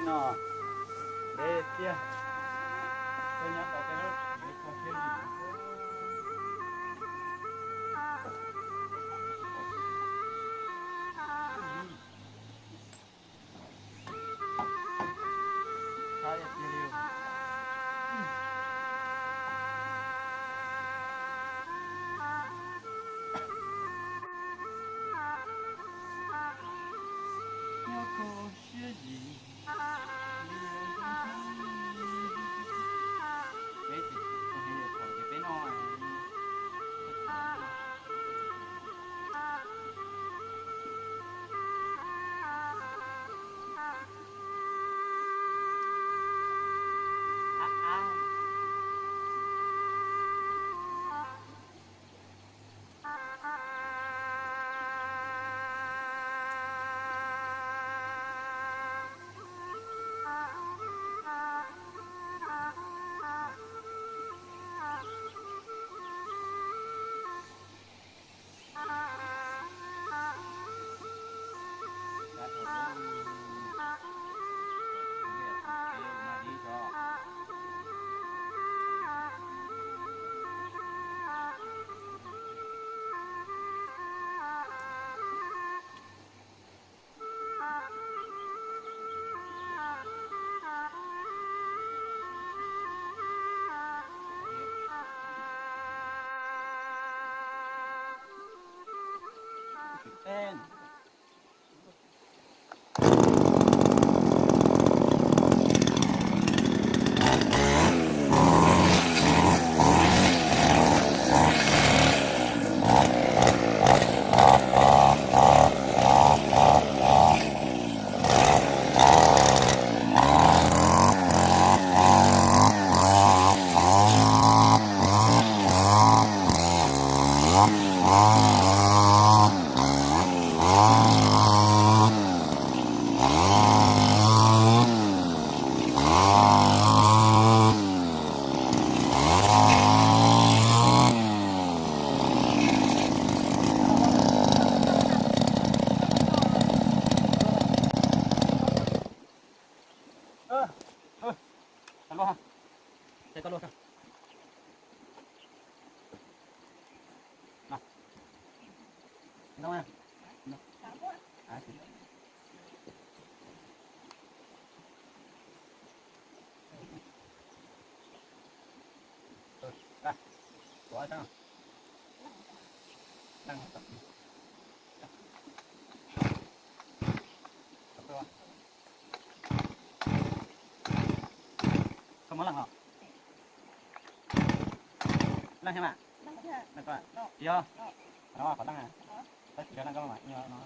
No, deb tiag. Koj nyob tau tej lub tsev kho siab zim. Nyob kho siab zim. Peb tsis, peb no. Koj muab leej os? Leej thiab mas? Leej ko, yog, qhov leej, tab sis leej ko mas yog no.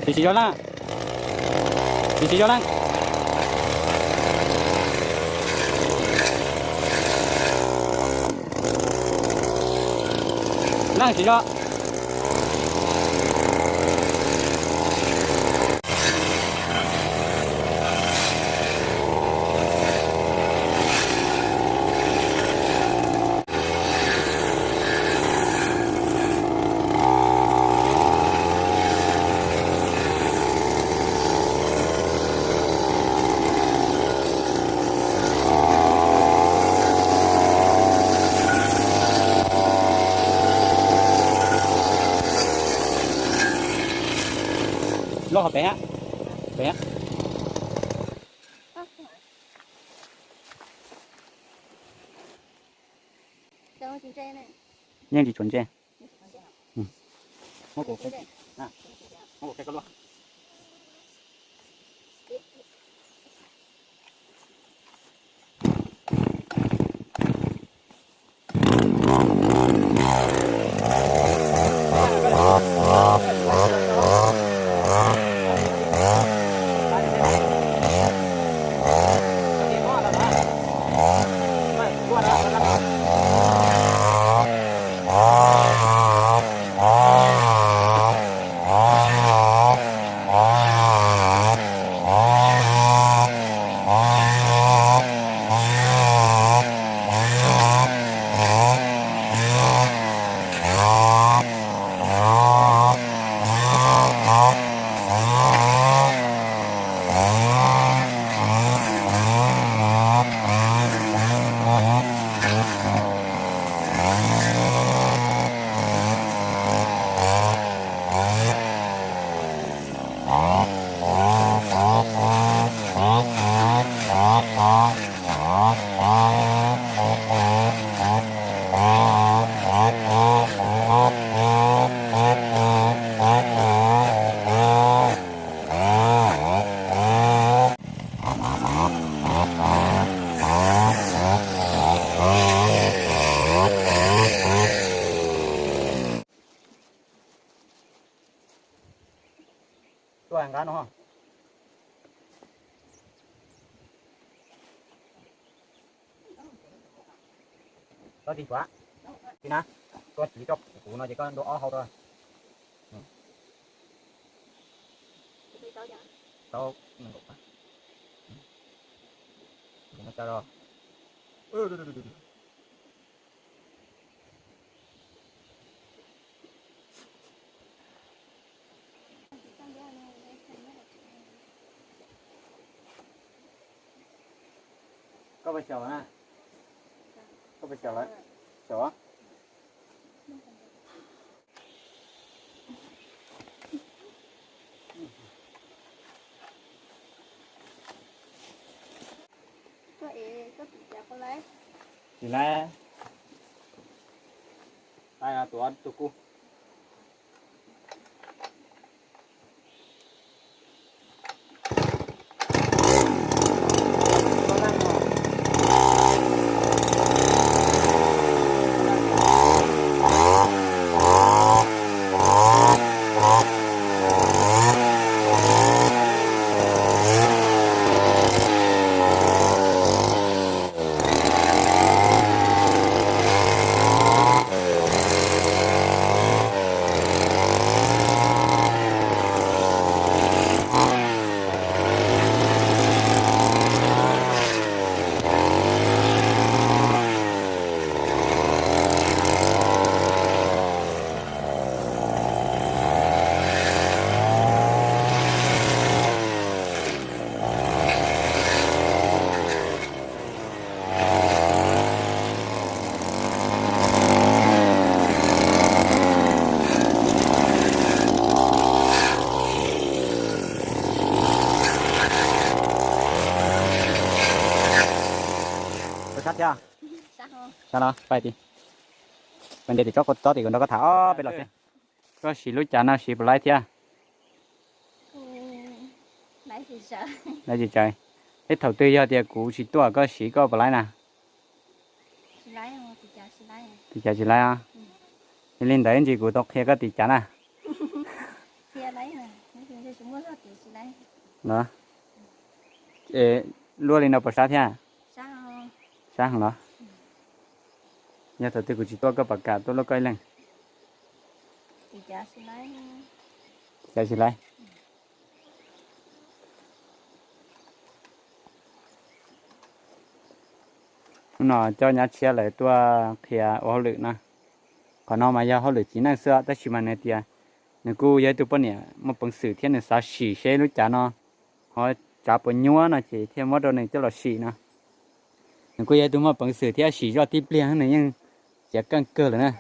Tsis tsis yog leej. Tsis tsis yog leej. Leej tsis yog. Loj hov pem, pem. Yeej tsis tshua ntse. Muab kuv, muab kuv qhia koj luaj. Tuaj nqa no. Tau tig tuaj, tig na, tuaj tig rau kuv no ces koj dua ob hau rau. Tau, kuv no tsa rau. Koj puas xyaum na? Koj puas xyaum lawm? Xyaum. Tsis laib. Tuav tus kuj. Sab thiab. Sab no, pais tim, pais ntiav tim tsob, tsob tim kuv nrog koj tham ob peb los thiab. Koj siv lub cav no siv puas laib thiab? Laib tsis tsawg. Ib thaum twg yog tias kuv tsis tuaj koj siv koj puas laib na? Tim cav tsis laib. Yog li ntawd ib ntsis kuv tau qhia koj tim cav na. Luaj li no puas sab thiab? Sab heev los? Yog thaum twg kuv tsis tuaj koj puas kam tuaj luaj koj ib leeg? Tim cav tsis laib. Hnub no coj nyab tshiab lawv tuaj qhia ua hauj lwm no. Qhov no mas yog hauj lwm txiv neej xwb tab sis mas nws tias nws kuj yog ib tug poj niam muaj peev xwm thiab nws xav sim seb lub cav no ho tsav puas nyuab no ces thiaj muab rau nws coj los sim no. Nws kuj yog ib tug muaj peev xwm thiab sim zoj tib pliag nws yeej txiav keej kawg lawm na.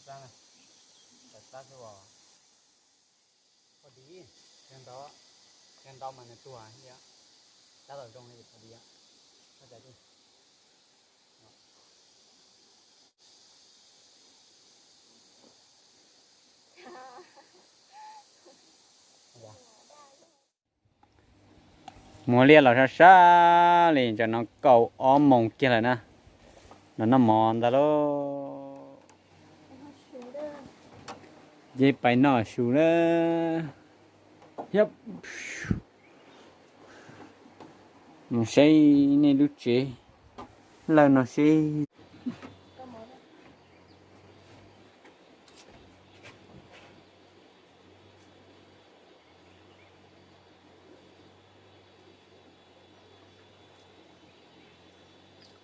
Tawm plab xwb os. Poj di, yog ntau, yog ntau mas nws tuag thiab. Tab tom zoo li poj di. Muag liaj los sab sab li, tam no kaum ob moos kiag lawm na. Los noj mov ntag lauj. Ces pais noj su na. Thiab mus saib nej lub tsev lawm no seb.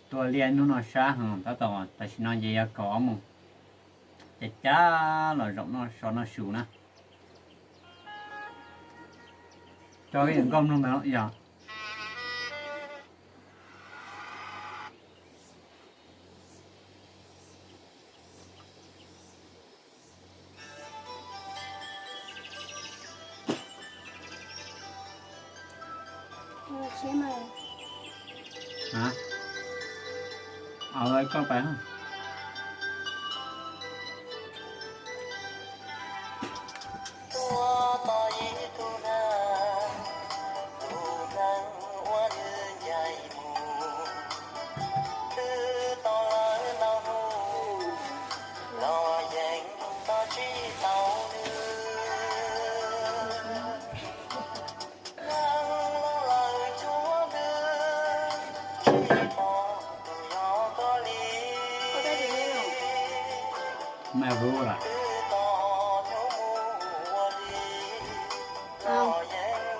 Tua liaj hnub no sab heev, tab tom tam sim no ces yog kaum ob moos, ces cab los zaum noj so noj su na. Tso ib nkauj mloog ntawd yog. Koj pais. Tuaj tos ib tug neeg, tus neeg uas nws ncaim mus, twb tos lawm ntau hnub los yeej tos tsis tau nws. Neeg los lawm cuaj nws, tsis pom tus yog koj li. Twb tos thiab mus ua li.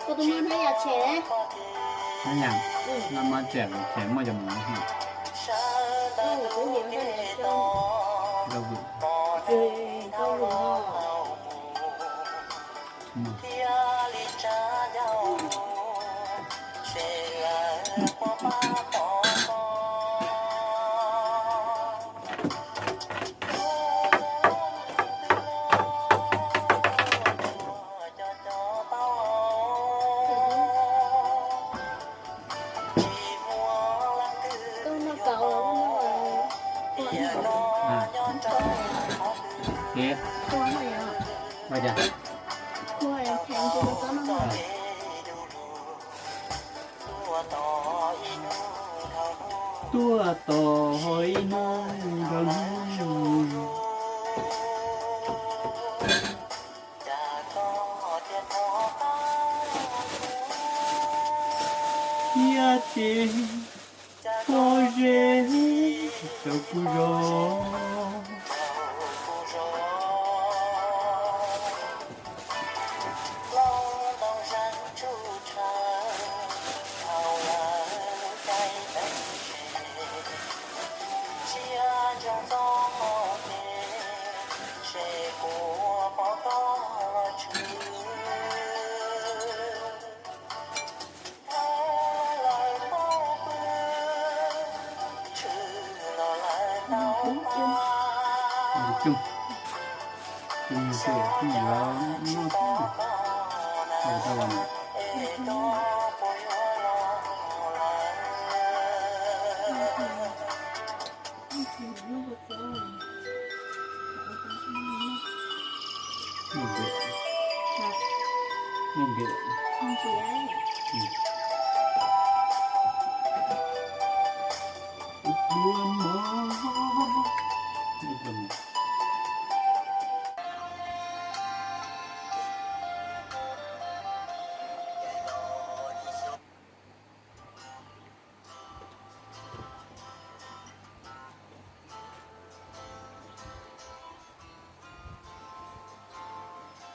Koj tus muaj hnab yam tshem ne? Hnab yam, hnab muab tshem, tshem muaj cov mus. Sawv daws tus tes tos, pom neeg tau mus thiaj li tsa yau, ces lawv puas pab pom koj. Tuaj tos ib hnub nrog hnub. Thiab ces pob zeb rau kuv zov.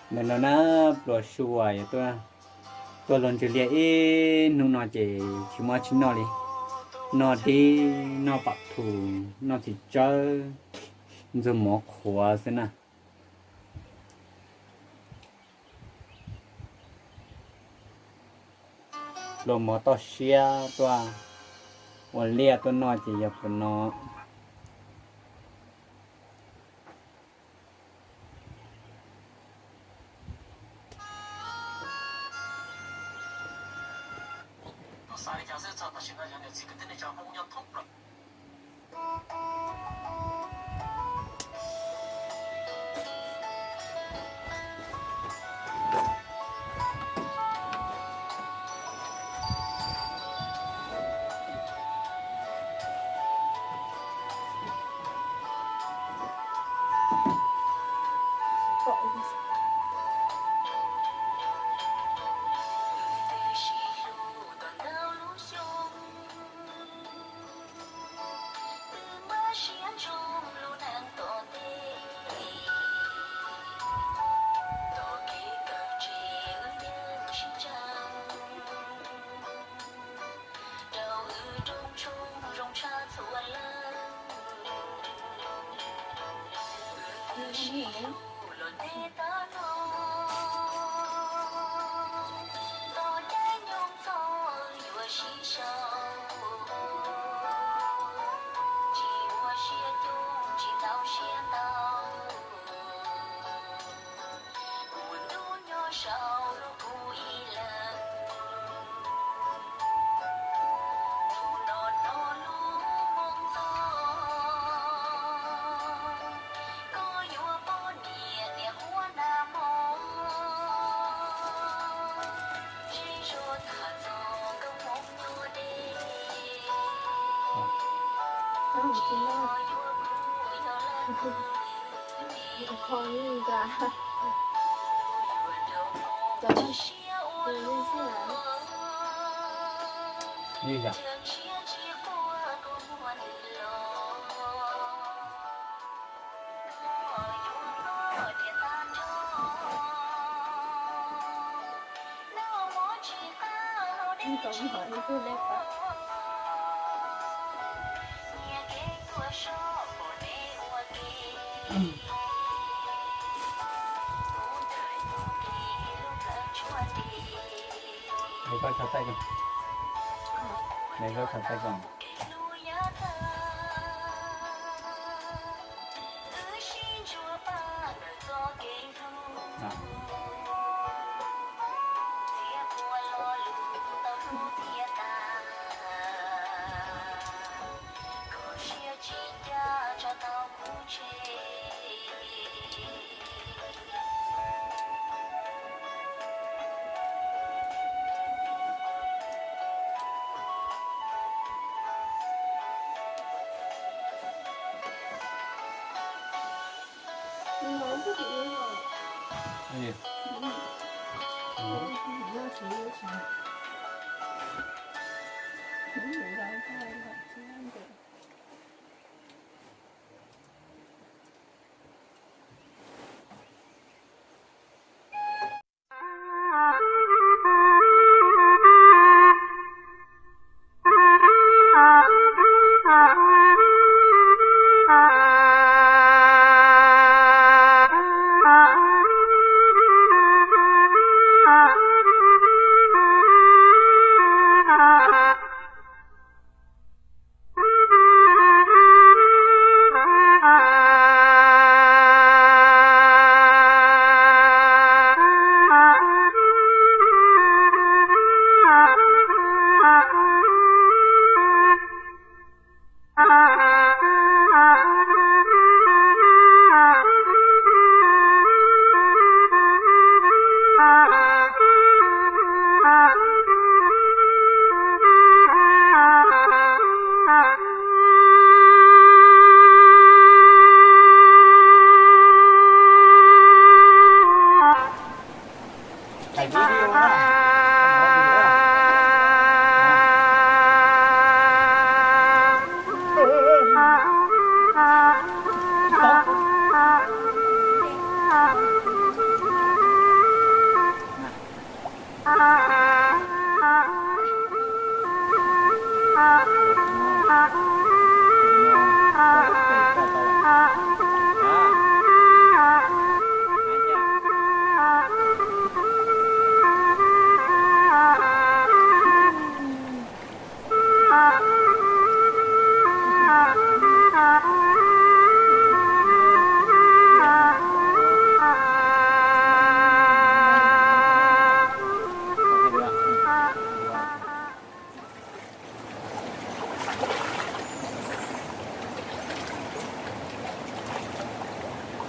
Ntawm no na, pluas su uas yog tuaj, tuaj luag ntsws liaj ib hnub no ces tsis muaj tsis noj li. Noj dib, noj pam thum, noj txiv tsawb, ntxuag mov qhuav xwb na. Pluas mov toj siab tuaj ua liaj tuaj noj ces yog pluas no. Tam sim no cov niam txiv kwv tij neej tsa Hmoob nyob thoob plaws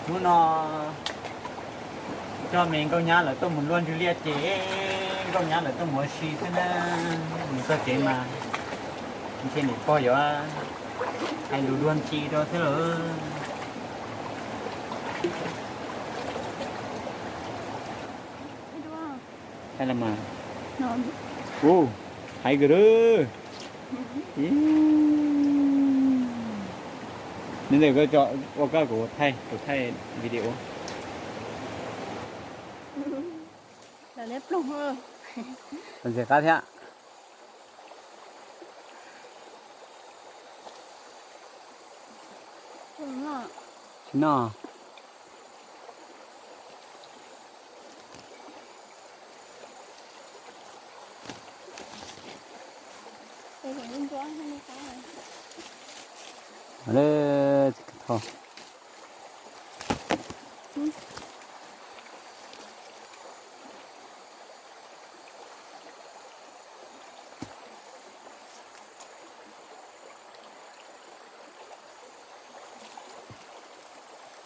Hnub no coj me nkauj nyab lawv tuaj mus luaj ntsuj liaj ces nkauj nyab lawv tuaj mus ua si xwb na. Mus txog kev mas ntshe niam pog yuav hais lus dua ntxhi rau xwb lawm. Hais los mas. Ub, hais kawg lawm. Neb ntawm koj tso ua koj, kuv thaij, kuv thaij video. Ntxim qab thiab. Tsis noj.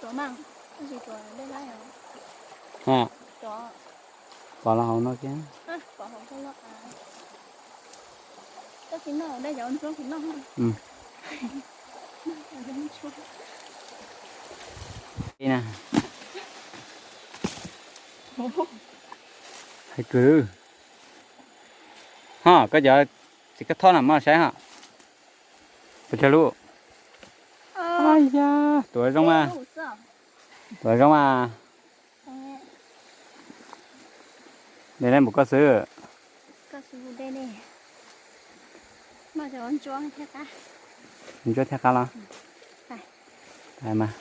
Tuav mas, tab sis tuav dej laib os. Ha, tuav los hauv no kiag. Pov hauv koj loj. Koj tsis noj, dej cov ntsuab tsis noj. Hais kwv. Ho, koj cov txiv koj thoj na, muab saib ho. Puas tsawg lub? Ai ya, tuav zoo mas. Tuav zoo mas. De laib npaum koj xwb. Ntsuab thiab qab los? Mas.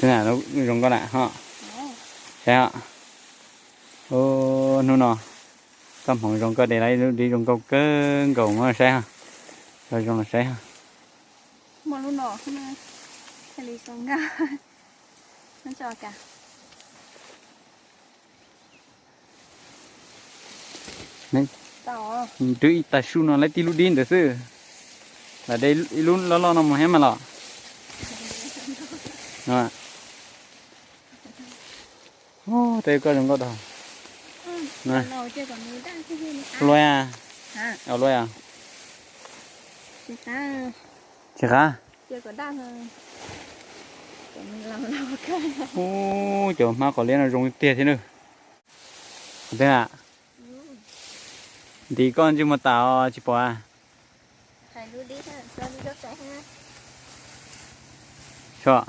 Xwb na, zoo nkauj na ho. Saib os. Hnub no koj hmoov zoo, koj de lawm ib lub dib zoo nkauj kawg nkaus, muab saib os. Tso zoo los saib os. Twb ib tag su no lawv tib lub dib ntawd xwb, lam de ib lub loj loj no mus thiab mas los. Rau koj zoo nkauj tag. Lua, lua. Tsis qab. Ub, cov hmab qos liab no zoo tiag thiab na. Qhov twg a? Ntim koj ntsej muag tas tsis pom a. Saib,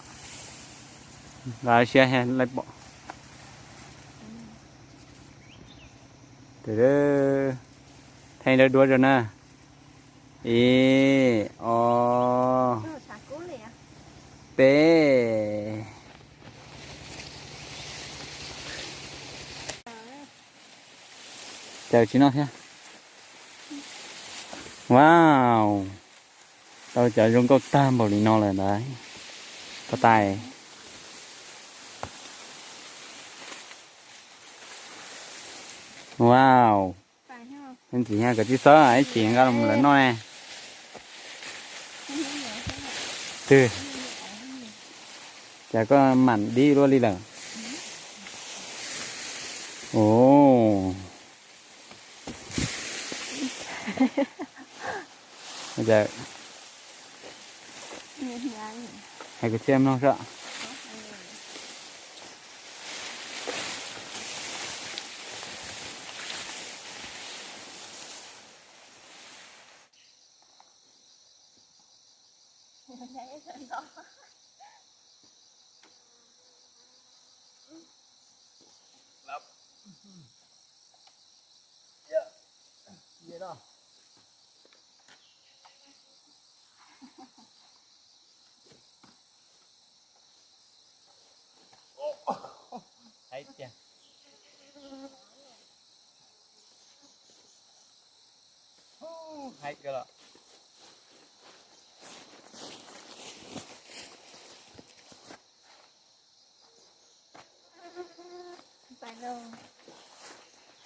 nqa siab lawm pom. Theej dawb duab rau na. Ib, ob, peb. Caws tsis noj thiab. Wow, tau cov zoo nkauj tag npaum li no lawm ntag. Pov tais. Wow. Ntxim, koj tsis txhob ib chim nqa los lawv noj ne. Twg, cas koj mam dib luaj li lawm. Ov, hais kwv txhiaj mloog saib. Haib tiag. Haib kawg los.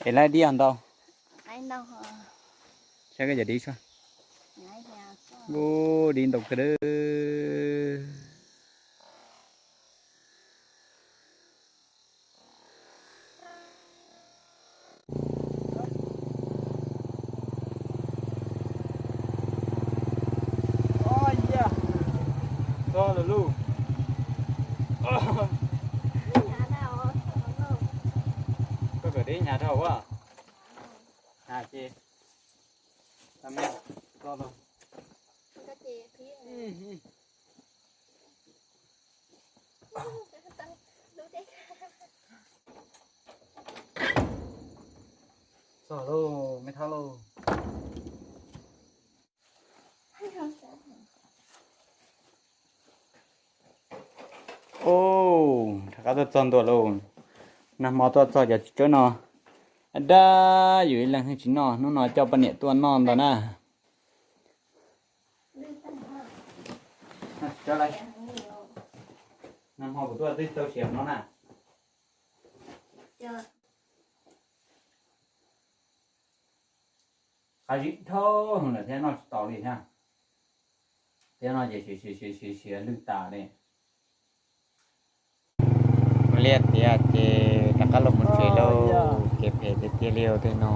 Es lawv dib ntau. Saib koj cov dib saib. Ub, dib ntau kawg. Txog lawm lauj. Koj kawm deb hnyav dhau a. Hnyav ces tag me txog lauj. Txog lauj, me thab lauj. Ub, rov qab tuaj txog ntua lauj. Nag hmo tuaj txog cov txiv tsawb no dab, yus ib leeg tsis noj, hnub no coj poj niam tuaj noj ntag na. Nag hmo kuv tuaj twb tau siav no na. Qab zib dhau lawm thiab noj tsis tau li thiab. Thiab no ces siav siav siav siav lwj tas li. Liaj tiav ces rov qab los mus tsev lauj, kev phem tiag tiag li tej no.